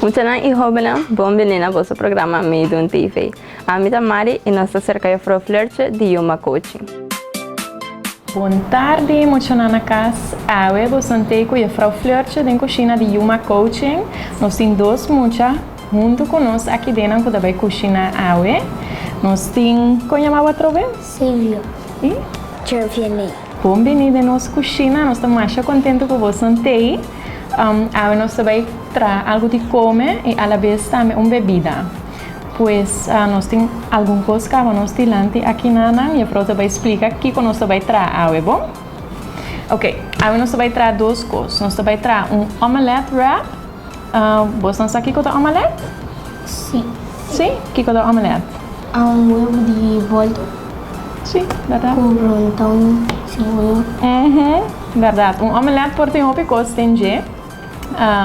Muchanan y hobennan, bon bini na boso programa Meedoen TV. Ami ta Mari y nos ta cerca juffrouw Fleurtje di Yuma Coaching. Bon tardi muchanan na cas. Awe boso t'ey cu juffrouw Fleurtje den cushina di Yuma Coaching. Nos tin dos mucha hunto cu nos aki dennan cu ta bay cushina awe. Nos tin, con yama bo atrobe? Silvio. Y? Jervianey. Bon bini den nos cushina. Nos ta masha contento cu boso t'ey. Awe nos ta bay traha algo di come y alabes tambe un bebida. Pues nos tin algun cos caba nos dilanti aki nanan. Juffrouw ta bay splica kico nos ta bay traha awe, bon? Ok, awe nos ta bay traha dos cos. Nos ta bay traha un omelet wrap. Bosnan sa kico ta omelet? Si. Si? Kico ta omelet? Un huevo di bolto. Si, berdad. Cu ronton, cebolla. Mhm, berdad. Un omelet por tin hopi cos den dje.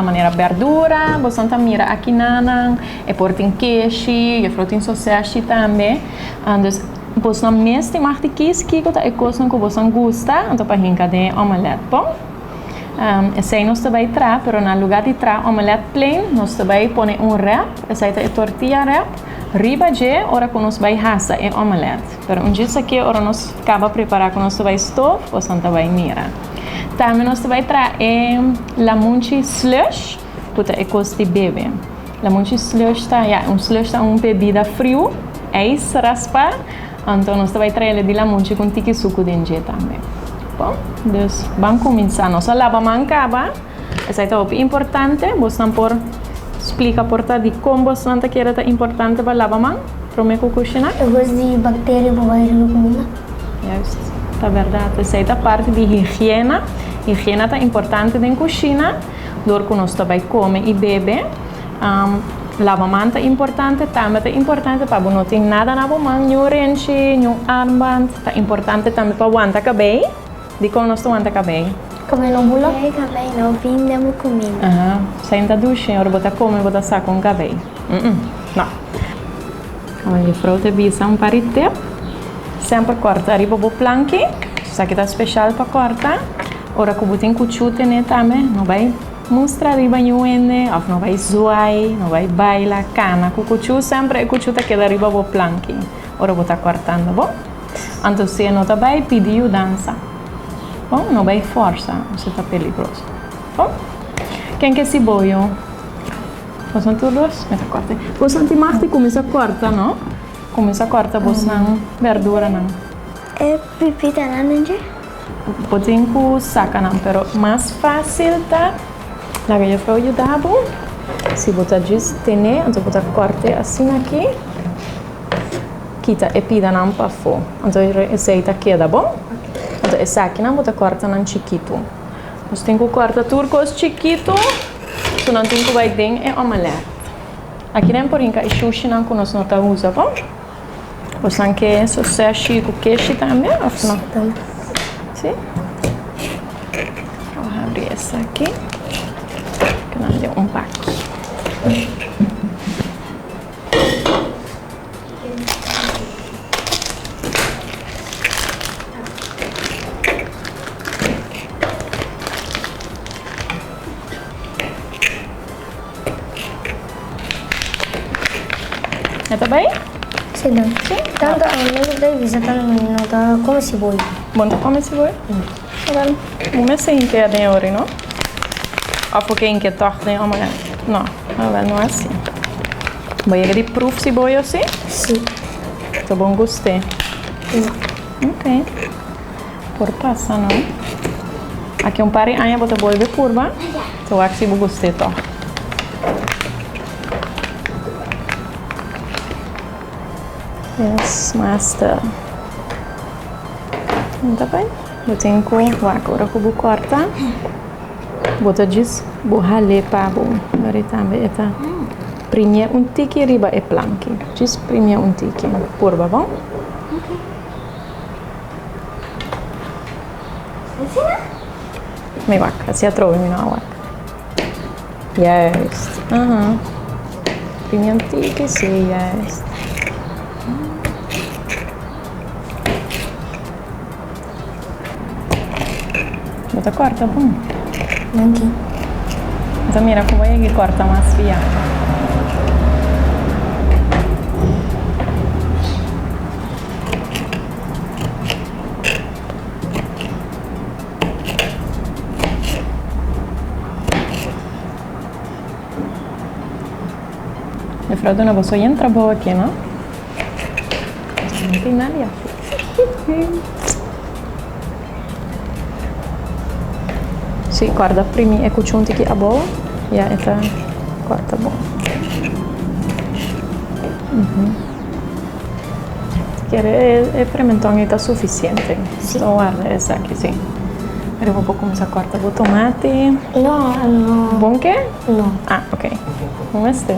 Manera berdura, bosnan ta mira aki nanan. E por tin keshi, juffrouw tin soseshi tambe. Dus bosnan mes tin mag di kies kico ta e cosnan cu bosnan gusta, anto pa hinca den e omelet, bon? Esei nos ta bai traha, pero na lugar di traha omelet plain, nos ta bai pone un wrap, esei ta e tortilla wrap, riba dje ora ku nos bai hasa e omelet. Pero un djis aki ora nos kaba prepara ku nos ta bai stof, boso ta bai mira. Tambe nos ta bai traha e lamunchi slush, ku ta e kos di bebe. Lamunchi slush ta, ya, un slush ta un bebida friu, ijs raspa. Anto nos ta bai traele di lamunchi ku un tiki suku den dje tambe. Bon, dus ban kuminsá. Nos a laba man kaba. Esei ta hopi importante. Bosnan por splika por ta dikon bosnan ta kere ta importante pa laba man promé ku kushiná? E kos di bakteria por bai riba kuminda. Juist, ta bèrdat. Esei ta parti di higiena. Higiena ta importante den kushina dor ku nos ta bai kome i bebe. Laba man ta importante, tambe ta importante pa bo no tin nada na bo man, niun renchi, niun armband, ta importante tambe pa wanta kabei. Dikon nos ta wanta kabei? Kabei no bula. E kabei no bin den bo kuminda. Aha, esei no ta dushi, ora bo ta kome bo ta saka un kabei. No. Awor jufrou ta bisa un par di tip. Semper kòrta riba bo planki, esaki ta speshal pa kòrta. Ora ku bo tin kuchú tene tambe, no bai. Mustra riba ñu hende of no bai zuai, no bai baila, cana cu cuchu, semper e cuchu ta keda riba bo planki ora bo ta cortando, bo. Anto si e no ta bai, pidi yudansa, bo, no bai forsa, esei ta peligroso, bo. Ken ke siboyo? Boso tur dos? Mi ta corta. Boso tin mag di cuminsa corta, no? Cuminsa corta bosnan berduranan. E pipitanan den dje? Bo tin ku saka nan, pero mas fásil ta laga juffrouw yuda bo. Si bo ta djis tene, anto bo ta kòrt'e asina aki, kita e pidanan pafó. Anto esei ta keda bon. Anto esakinan bo ta kòrta nan chikitu. Nos tin ku kòrta tur kos chikitu, su nan tin ku bai den e omelèt. Aki den por hinka e shushinan ku nos no ta usa, bon. Bosan ke soseshi ku keshi tambe of no? Si? Lo habri esaki. Ke nan den un baki. E ta bai? Si no. Si? Tanto ami no ta bisa tanto mi no ta come siboy. Bo no ta come siboy? Wel, bo mester hinke den ori, no? Of bo ke hinke tog den omelet? No, awel no asi. Bo yega di proef siboy osi? Si. Ta bon guste? No. Ok. Por pasa no. Aki un par di aña bo ta bolbe purba. Ta wak si bo gust'é tòg. Yes, master. No ta bai? Bo tin ku wak ora ku bo kòrta. Bo ta djis bo hal'é pa bo. Wor e tambe e ta primié un tiki riba e planki. Djis primié un tiki. Purba bon. Mi wak, así atrobe mi no a wak. Juist, aha. Primi un tiki, sí, juist. Bo ta kòrta bon. Danki. Ta mira ku bo yega i kòrta mas bia. Juffrouw duna boso yen trabou aki no. No tin nadie aki. Si, kòrda primi e kuchunti aki abou, ya e ta kòrta bon. Kere e prementon ei ta sufisiente. Si. Ta warda esaki, si. Pero bo por kuminsá kòrta bo tomati. No, no. Bon ke? No. Ah, ok. No mester.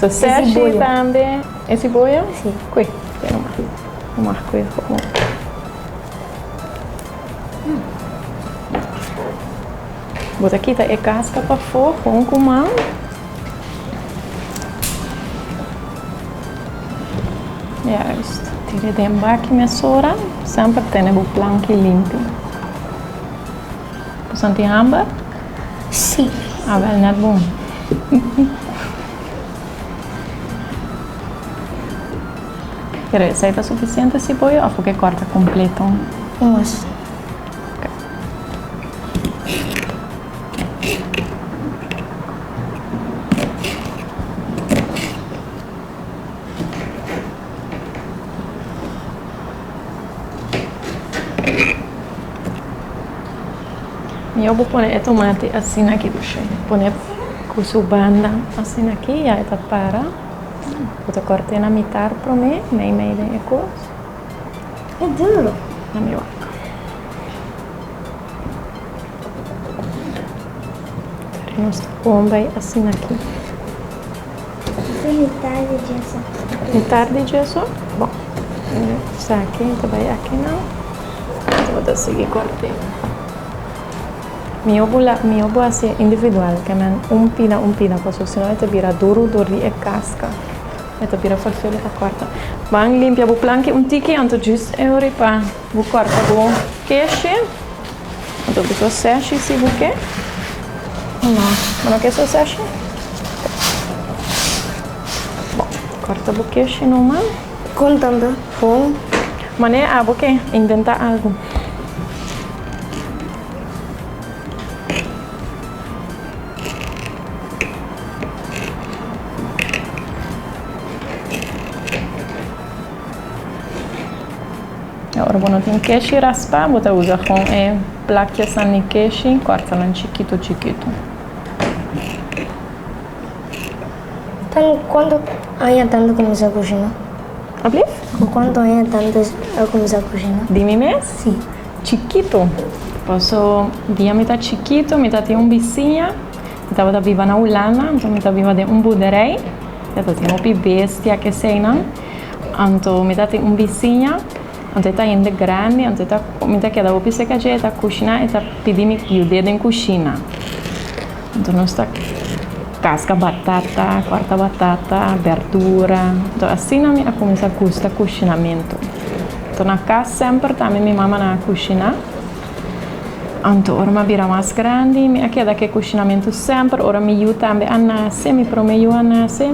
So, seshi tambe. E siboyo? Si. Kue, kue nomás. Nomás kue gewoon. Bo ta kita e kaska pafó gewoon ku man. Juist. Tira den baki mesora. Semper tene bo planki limpi. Bo santi hamber? Si. Awel, net bon. Pero esei ta sufisiente siboyo òf bo ke kòrta kompleto? Mas. Mihó bo pone e tomati asina aki dushi. Pone ku su banda asina aki ya e ta para. Bo ta kòrt'é na mitar promé, mei mei den e kos. E duro. Na mi wak. Nos ta bon bai asina aki. Esta mitar di djeso. Mitar di djeso? Bon. Esaki ta bai aki nan. Bo ta sigui kort'é. Mihó bo la, mihó bo hasié individual, ke men un pida un pida, pasobra si no e ta bira duru dor di e kaska. E ta bira ferfelu pa kòrta. Ban limpia bo planki un tiki, anto djis e ora pa bo kòrta bo keshi. Anto bo soseshi si bo ke. No, bo no ke soseshi? Bon, kòrta bo keshi numa. Kon tanta? Bon. Manera abo ke inventá algu. Ora bo no tin keshi raspá, bo ta usa kon e plakjesnan di keshi, kòrta nan chikitu chikitu. Tan kuantu aña tanta kuminsá kushiná? Ablief? Ku kuantu aña tanta a kuminsá kushiná? Di mi mes? Si. Chikitu. Paso dia mi ta chikitu mi ta tin un bisiña, mi tabata biba na Hulanda, anto mi ta biba den un boerderij, mi ta tin hopi bestia keseinan. Anto mi ta tin un bisiña, anto e ta hende grandi, anto e ta, mi ta keda hopi serka dje, e ta kushina, e ta pidi mi yud'é den kushina. Anto nos ta kaska batata, kòrta batata, bèrdura. Anto asina mi a kuminsá gusta kushinamentu. Anto na kas semper tambe mi mamanan a kushiná. Anto ora mi a bira mas grandi mi a keda ku e kushinamentu semper. Ora mi yu tambe a nase, mi promé yu a nase.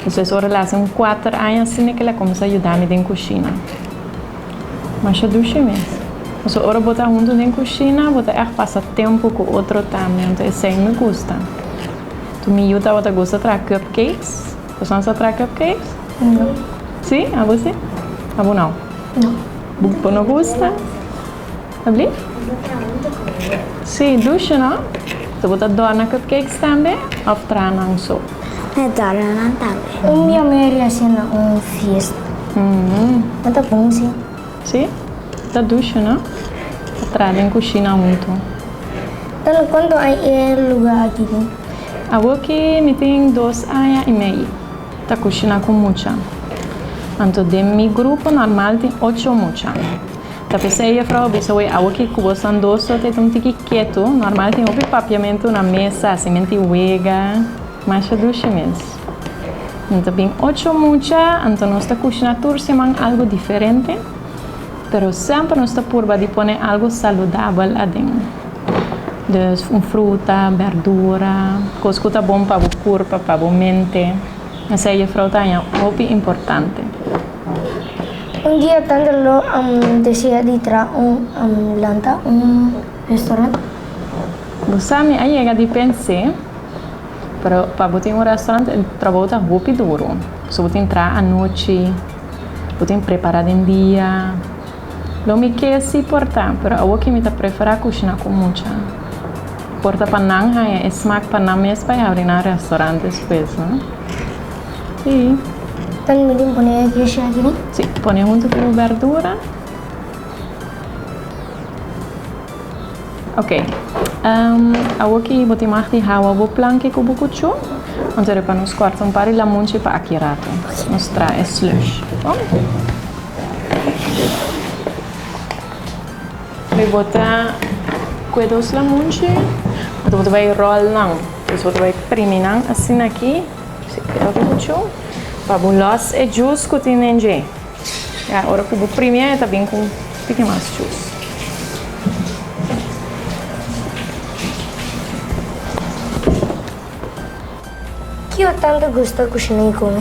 Despues ora el a hasi un kuater aña asina ke el a kuminsá yuda mi den kushina. Masha dushi mes. Pasobra ora bo ta huntu den kushina bo ta ègt pasa tempu ku otro tambe, anto esei mi gusta. Tu mi yu tabata gusta traha cupcakes. Bo sa traha cupcakes? No. Si? Abo si? Abo no? No. Bo no gusta? Abli? Sí, dushi no? So bo ta dòrna cupcakes tambe òf traha nan so? Mi dòrna nan tambe. Un bia mi a resi na un fiesta. Mi ta bon sí. Sí? Ta dushi no? Ta traha den kushina huntu. Tano kuantu aña e luga aki tin? Awoki mi tin dos aña i mei ta kushina ku mucha. Anto den mi grupo normal tin ocho mucha. Ta p'esei juffrouw bisa wei awo ki ku bosan dos so ta un tiki ketu, normal tin hopi papiamentu na mesa, asimenti wega, masha dushi mes. Mi ta bin ocho mucha, anto nos ta kushina tur siman algu diferente, pero semper nos ta purba di pone algu saludabel aden. Dus un fruta, berdura, kos ku ta bon pa bo kurpa, pa bo mente. Esei juffrouw ta haña hopi importante. Un dia tante lo desea di traha un lanta un restaurant. Bo sa mi a yega di pens'é, pero pa bo tin un restaurant e trabou ta hopi duru. So bo tin traha anochi, bo tin prepara den dia. Lo mi ke si por ta, pero awoki mi ta prefera kushina ku mucha. Por ta pa nan haña e smak pa nan mes bai habri nan restaurant despues, no? Si. Tan mi tin pone e keshi aki ni? Si, pone huntu ku bo berdura. Ok, awoki bo tin mag di hawa bo planki ku bo kuchú. Anto pa nos kòrta un par di lamunchi pa aki rato. Nos traha e slush. Bon. Mi bo ta kue dos lamunchi, anto bo ta bai ròl nan. Dus bo ta bai primi nan asina aki, si keda ku kuchú, pa bo lòs e jus ku tin den dje. Ya, ora ku bo primi e ta bin ku un tiki mas jus. Kio tantu gusta kushina i kome?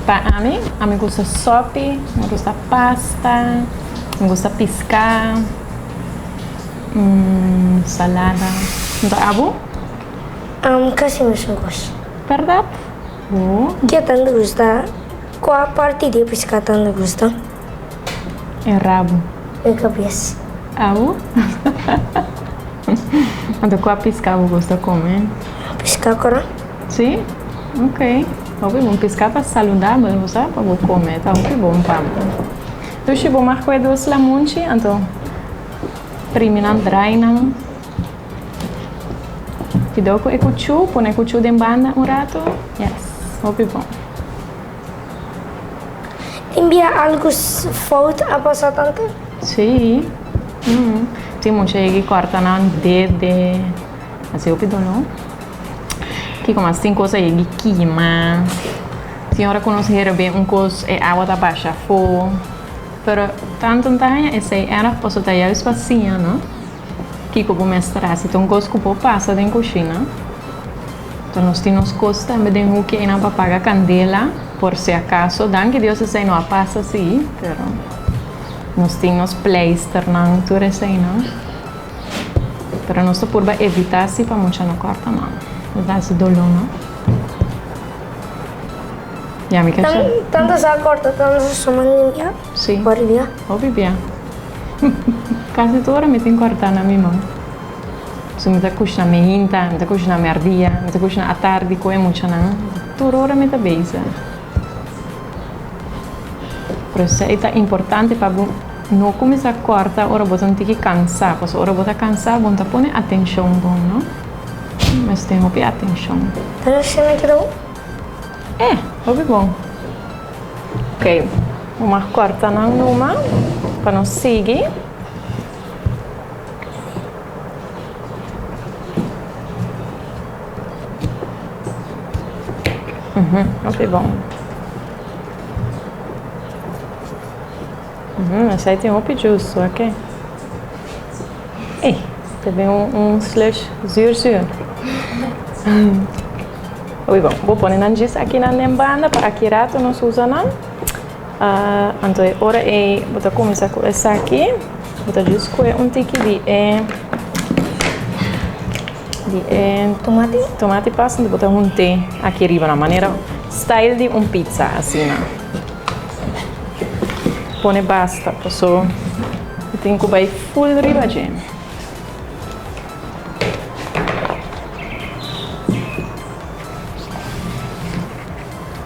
Pa ami, ami gusta sopi, mi gusta pasta, mi gusta piská, salada. Nto abo? Am kasi mesun kos. Bèrdat? Bo? Kio tantu gusta? Kua parti di e piská tantu gusta? E rabu. E kabes. Abo? Anto kua piská bo gusta kome? Piská kora. Sí? Ok. Hopi bon. Piská ta saludabel, bo sa, pa bo kome. Ta hopi bon pa bo. Dushi, bo mag kue dos lamunchi, anto primi nan, drai nan. Cuidou ku e kuchú, pone e kuchú den banda un rato. Yes, hopi bon. Tin bia algu fout a pasa tante? Sí. Tin mucha yegi kòrta nan dede. Hasi hopi doló. Kiko mas? Tin kos a yegi kima. Tin ora ku nos herbé un kos e awa ta basha afó. Pero tantu no ta haña esei èrg pasobra ta juist pa siña, no? Kiko bo mester hasi? Ta un kos ku por pasa den kushina. Enton nos tin nos kos tambe den huki einan pa paga kandela por si akaso. Danki Dios esei no a pasa si, pero nos tin nos pleisternan tur eseinan. Pero nos ta purba evita si pa mucha no kòrta man. E ta hasi doló no. Ya mi ke Tan tanto sa kòrta tanto sa suma limpia? Si. Por bia? Hopi bia. Kasi tur ora mi tin kòrta na mi man. So mi ta kushina meinta, mi ta kushina merdia, mi ta kushina atardi ku e muchanan. Tur ora mi ta bezig. Pero esei ta importante pa bo no kuminsá kòrta ora bo ta un tiki kansá, pasobra ora bo ta kansá bo no ta pone atenshon bon, no? Mester tin hopi atenshon. Ta nos shina keda bon? Eh, hopi bon. Ok, bo mag kòrta nan numa pa nos sigui. Hopi bon. Esei tin hopi juice, wak e. Ey, ta bin un slush zuur zuur. Hopi bon. Bo pone nan djis aki nan den banda pa aki rato nos usa nan. Anto e ora ei bo ta kuminsá ku esaki, bo ta djis kue un tiki di e di e Tomati? tomati pasta, anto bo ta hunt'é aki riba na manera style di un pizza asina. Pone basta paso e tin ku bai ful riba dje.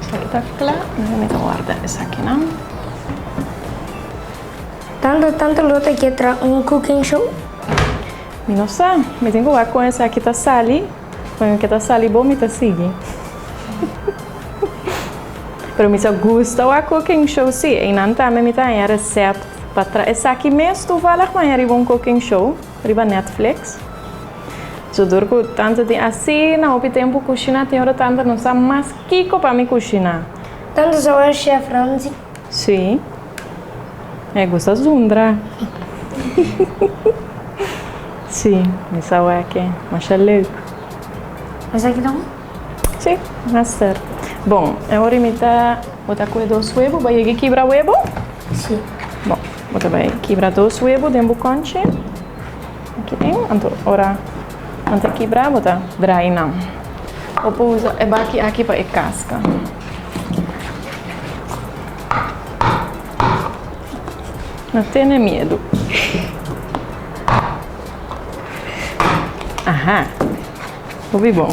Esaki ta kla, mi ta warda esakinan. Tanto tanto lo ta ke traha un cooking show? Mi no sa, mi tin ku wak kon esaki ta sali, kon ke ta sali bon mi ta sigui. Pero mi sa gusta wak cooking show si, einan tambe mi ta haña recept pa traha esaki mes toevallig mi haña riba un cooking show riba Netflix. So dor ku tanta tin asina hopi tempu kushiná tin ora tanta no sa mas kiko pa mi kushiná. Tanta sa wak chef Ramsay? Sí. E gusta zundra. Sí. Sí, mi sa wak e. Masha leuk. Esaki ta bon? Sí, master. Bon, e ora mi ta, bo ta kue dos webo, bo a yega kibra webo? Sí. Bon, bo ta bai kibra dos webo den bo kònchi. Aki den, anto ora nan ta kibra bo ta drai nan. Bo por usa e baki aki pa e kaska. No tene miedu. Aha. Hopi bon.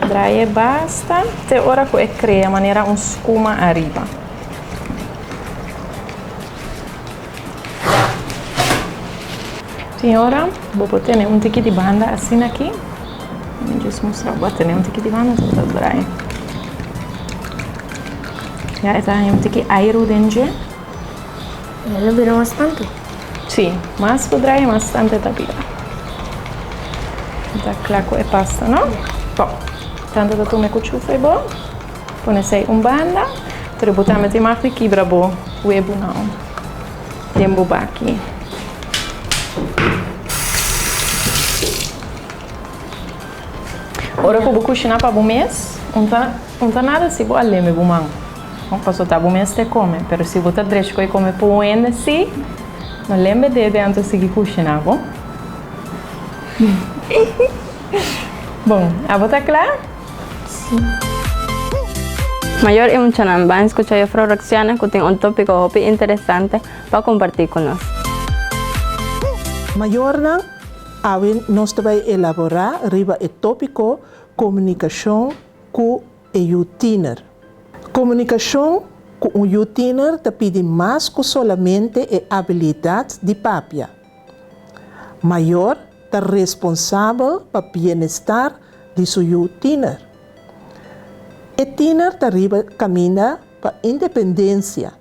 Draai e basta te ora ku e krea manera un skuma ariba. Tin ora bo por tene un tiki di banda asina aki. Mi just mustra bo a tene un tiki di banda ta ta draai. Ya e ta haña un tiki airu den dje. E lo bira mas tantu. Sí, mas bo draai mas tantu e ta bira. Ta kla ku e pasta, no? Bon, tantu ta tuma e kuchufa ei bo. Pone esei un banda, pero bo tambe tin mag di kibra bo webunan den bo baki. Ora ku bo kushina pa bo mes, un ta un ta nada si bo a lembe bo man, no, pasobra ta bo mes ta e kome, pero si bo ta drechi ku e kome pa un hende si, no lembe dede anto sigui kushina bo. Bon, abo ta kla? Sí. Mayor i muchanan, ban skucha Juffrouw Roxiana ku tin un tópiko hopi interesante pa kompartí ku nos. Mayornan, awe nos ta bai elaborá riba e tópiko komunikashon ku e yu tiner. Komunikashon ku un yu tiner ta pidi mas ku solamente e abilidat di papia. Mayor ta responsabel pa bienestar di su yu tiner. E tiner ta riba kaminda pa independensia.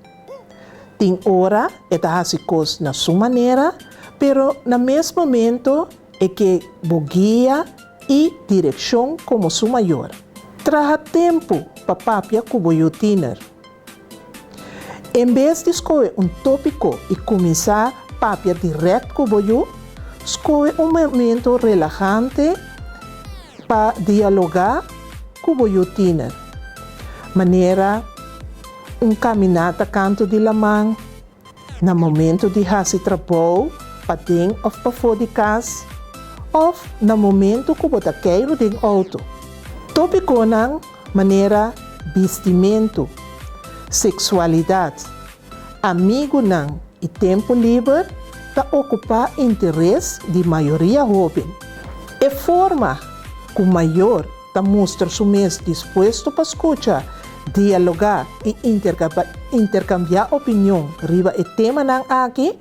Tin ora e ta hasi kos na su manera, pero na mes momento e ke bo guia i direkshon komo su mayor. Traha tempu pa papia ku bo yu tiner. En bes di skohe un tópiko i kuminsá papia dirèkt ku bo yu, skohe un momento relahante pa dialogá ku bo yu tiner, manera un kaminata kantu di laman, na momento di hasi trabou paden òf pafó di kas, òf na momento ku bo ta keiru den outo. Tópikonan manera bistimentu, seksualidat, amigunan i tempu liber ta okupá interes di mayoria hóben. E forma ku mayor ta mustra su mes dispuesto pa skucha, dialogá i interkambiá opinion riba e temanan aki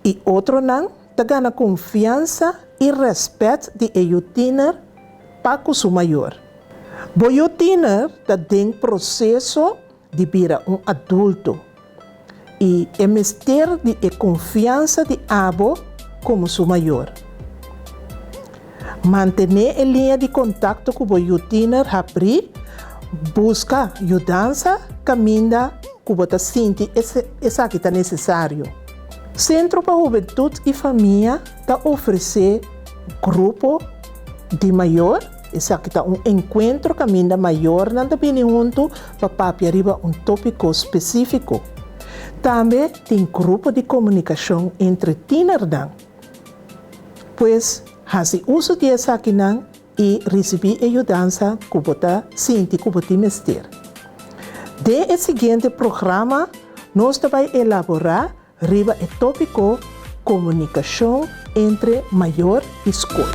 i otronan ta gana konfiansa i rèspèt di e yu tiner pa ku su mayor. Bo yu tiner ta den proseso di bira un adulto i e mester di e konfiansa di abo komo su mayor. Mantené e liña di kontakto ku bo yu tiner habrí, buska yudansa kaminda ku bo ta sinti esaki ta nesesario. Sentro pa Hubentut i Famia ta ofresé grupo di mayor. Esaki ta un enkuentro kaminda mayornan ta bini huntu pa papia riba un tópiko spesífiko. Tambe tin grupo di komunikashon entre tinernan. Pues, hasi uso di esakinan i risibí e yudansa ku bo ta sinti ku bo tin mester. Den e siguiente programa nos ta bai elaborá riba e tópiko Komunikashon entre mayor i skol.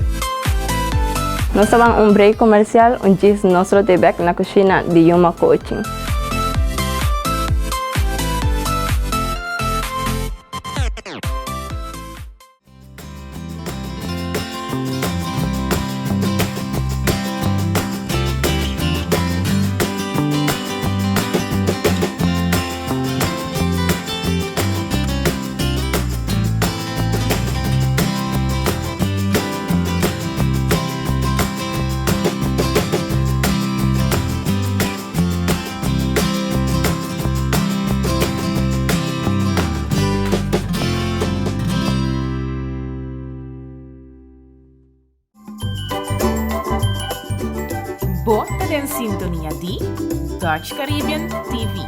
Nos ta ban un break komersial un djis nos lo te bek na kushina di Yuma Coaching. Bo ta den sintonia di Dutch Caribbean TV.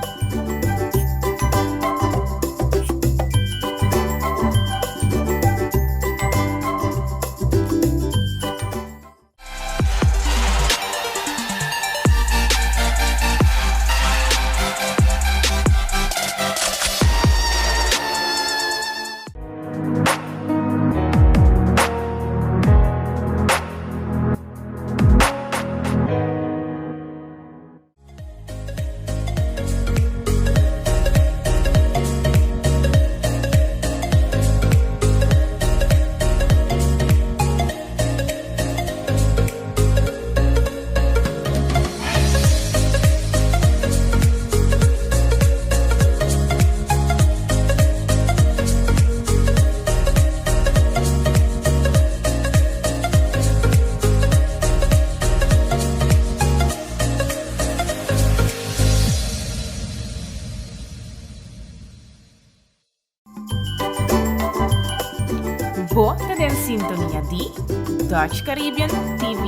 Bo ta den sintonia di Dutch Caribbean TV.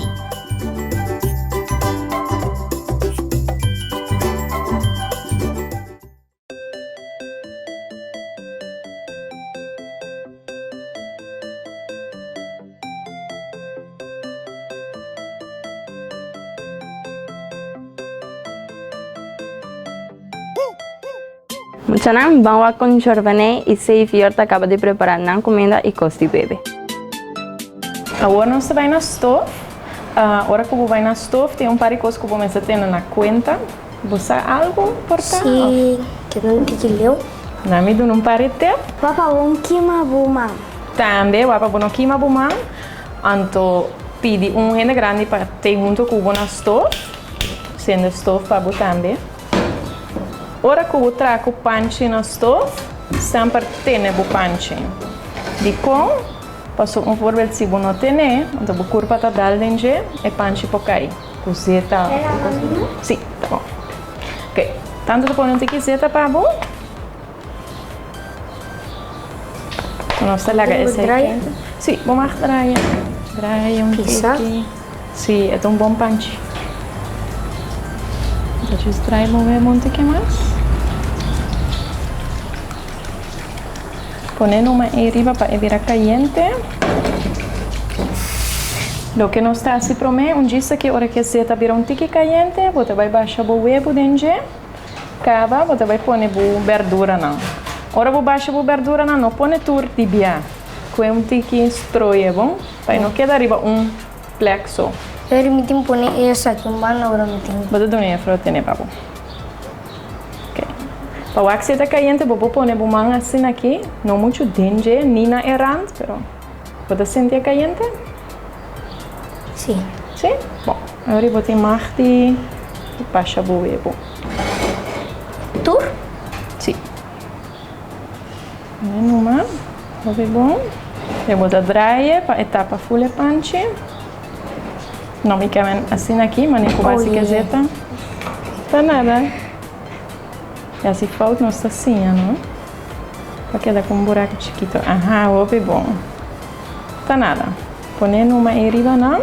Muchanan ban wak con Jorvaney y Xavier ta caba di prepara nan cuminda y cos di bebe. Awor nos ta bai na stof. Ora cu bo bai na stof tin un par di cos cu bo mester tene na cuenta. Bo sa algo por ta? Si, ke nan tiki leu. Nan mi duna un par di tip. Wapa bo no kima bo man. Tambe wapa bo no kima bo man. Anto pidi un hende grandi pa tei hunto ku bo na stof. Sende stof pa bo tambe. Ora ku bo traha ku panchi na stof, semper tene bo panchi. Dikon? Pasobra un voorbeeld si bo no tene, anto bo kurpa ta dal den dje, e panchi por kai. Ku zeta. Sí, ta bon. Ok, tanto ta pone un tiki zeta pa bo. Nos ta laga esei kente. Sí, bo mag draai. Draai un tiki. Sí, e ta un bon panchi. Ta just draai bo webo un tiki mas. Pone numa ei riba pa e bira kayente. Loke nos ta hasi promé, un djis aki ora ku e zeta bira un tiki kayente, bo ta bai basha bo webu den dje. Kaba bo ta bai pone bo berduranan. Ora bo basha bo berduranan, no pone tur di bia. Kue un tiki stroye bon, pa e no keda riba un plek so. Pero mi tin pone esaki un banda ora mi tin. Bo ta duna e afro tene pa bo. Ok. Pa wak si e ta kayente bo por pone bo man asina aki, no muchu den dje ni na e rand, pero bo ta sinti e kayente? Si. Si? Bon, awor bo tin mag di basha bo webo. Tur? Si. Pone numa, hopi bon. E bo ta draai pa e tapa ful e panchi. No mi ke men asina aki, mane ku basi ke zeta. Ta nada. E hasi fout nos ta siña, no? Pa keda ku un buraku chikito. Aha, hopi bon. Ta nada. Pone numa ei riba nan.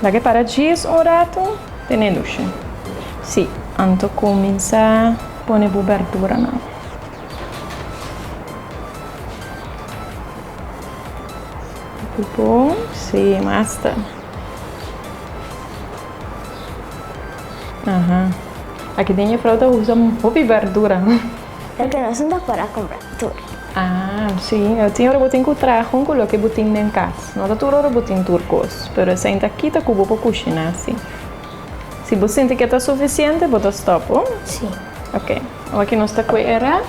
Laga e para djis un ratu, tene dushi. Si, anto kuminsá pone bo berduranan. Hopi bon. Si, masta. Aha. Aki den juffrouw ta usa hopi berdura. Porque nos no ta por a compra tur. Ah, si. E tin ora bo tin cu traha con cu loke bo tin den cas. No ta tur ora bo tin tur cos, pero esei ta kita cu bo por cushina si. Si bo sinti cu e ta suficiente, bo ta stop, oh? Si. Ok. Awor nos ta cue e rap.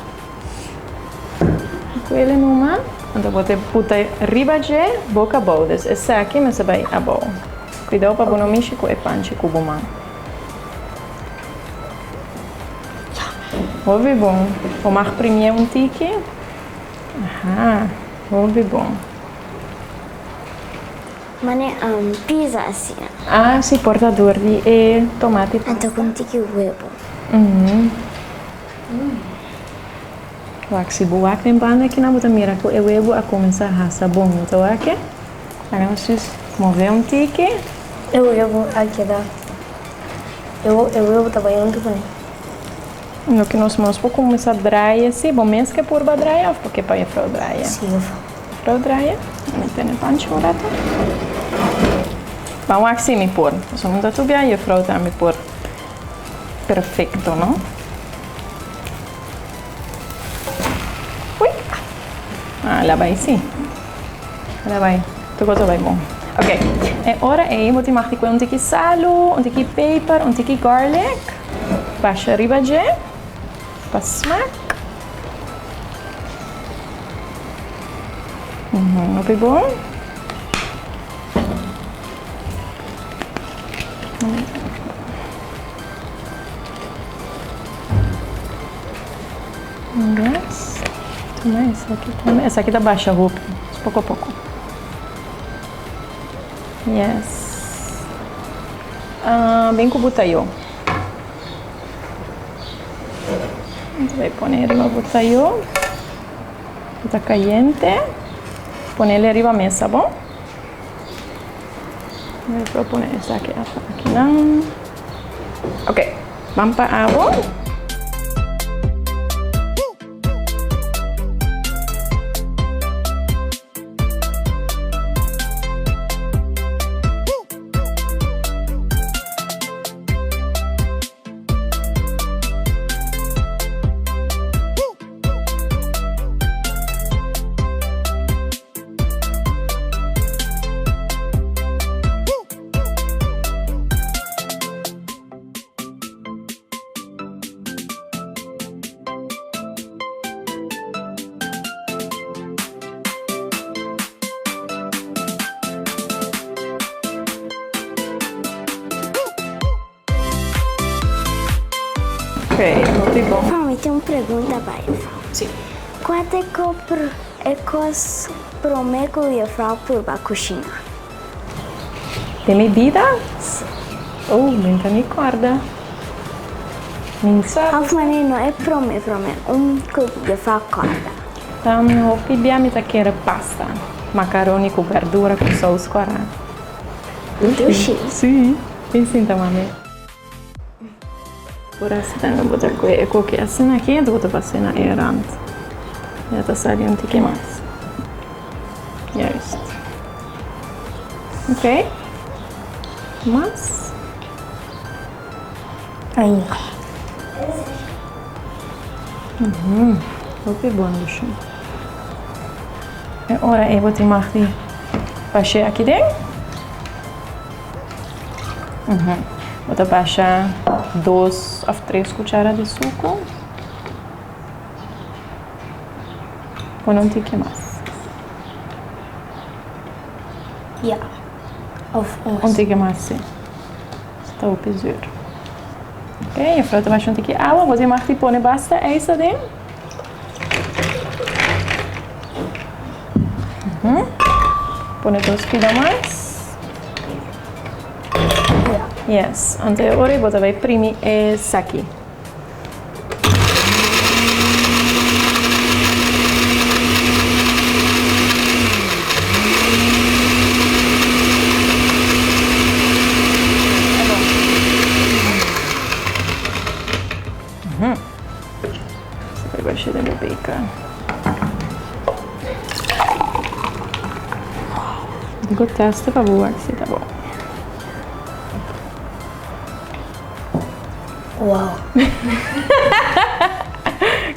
Cuele numa. Anto bo ta puta riba dje, boca abou. Dus esaki mester bay abou. Cuidao pa bo no mishi cu e panchi cu bo man. Hopi bon. Bo mag primié un tiki. Aha, hopi bon. Mane pizza asina. Ah, si por ta dor di e tomati pasta. Anto cu un tiki webo. Wak, si bo wak den banda akinan bo ta mira cu e webo a cuminsa hasa bon. Bo ta wak? Laga nos jus move un tiki. E webu a keda, e webu ta bai huntu kuné. Loke nos mos por kuminsá draia si bo mes ke purba draia òf bo ke pa jefrou draia? Si, jefrou. Jefrou draia? Mi tene panchi un ratu. Ban wak si mi por. Pasobra mi ta tubia jefrou tambe por perfecto, no? Ui! Ah, la bai si. La bai. Tur kos a bai bon. Ok, e ora ei bo tin mag di kue un tiki salu, un tiki peper, un tiki garlic. Basha riba dje pa smak. Hopi bon. Yes. Tuma esaki tambe. Esaki ta basha hopi. Poko poko. Yes. Ah, bin ku butayo. Nos bai pone riba butayo. Ta kayente. Ponele riba mesa, bon? Bai propone esaki akinan. Ok, ban pa awo. Ok, hopi bon. Juan, mi tin un pregunta pa juffrouw. Si. Kua ta e kos prome ku juffrouw purba kushina? Den mi bida? Si. Oh, mi ta ni kòrda. Mi sa. Òf manera no e prome prome, un ku juffrouw kòrda. Hopi bia mi ta kere pasta, makaroni ku bèrdura ku sous kòrá. Dushi. Si, mi sinta mami. Por asina bo ta kohe e koki asina aki anto bo ta pasa na e rand. Ya ta sali un tiki mas. Juist. Ok. Mas. Ainda. Hopi bon dushi. E ora ei bo tin mag di bash'é aki den. Bo ta basha dos of tres cuchara di sucu. Pone un tiki mas. Ja. Of un mas. Un tiki mas, si. Ta hopi zuur. Ok, juffrouw ta basha un tiki awa. Bo tin mag di pone basta ijs aden. Pone dos pida mas. Yes, anto e ora bo ta bai primi esaki. Bai basha den bo beker. Digo testa pa bo wak si ta bon. Wow.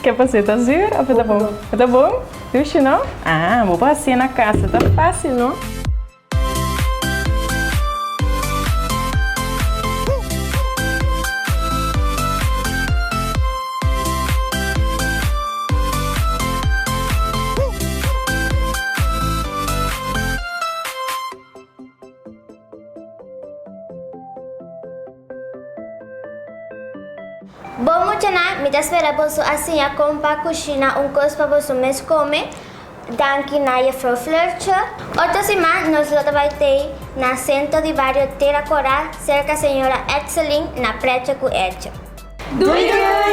Ke pas'é? Ta zuur of e ta bon? E ta bon? Dushi no? Ah, bo por hasié na kas, e ta fásil no? Bon muchanan, mi ta spera boso a siña kon pa kushina un kos pa boso mes kome. Danki na Juffrouw Fleurtje. Otro siman nos lo ta bai tei na Centro di Bario Tera Cora serka señora Etseling na Pretje ku Ertje. Doei doei!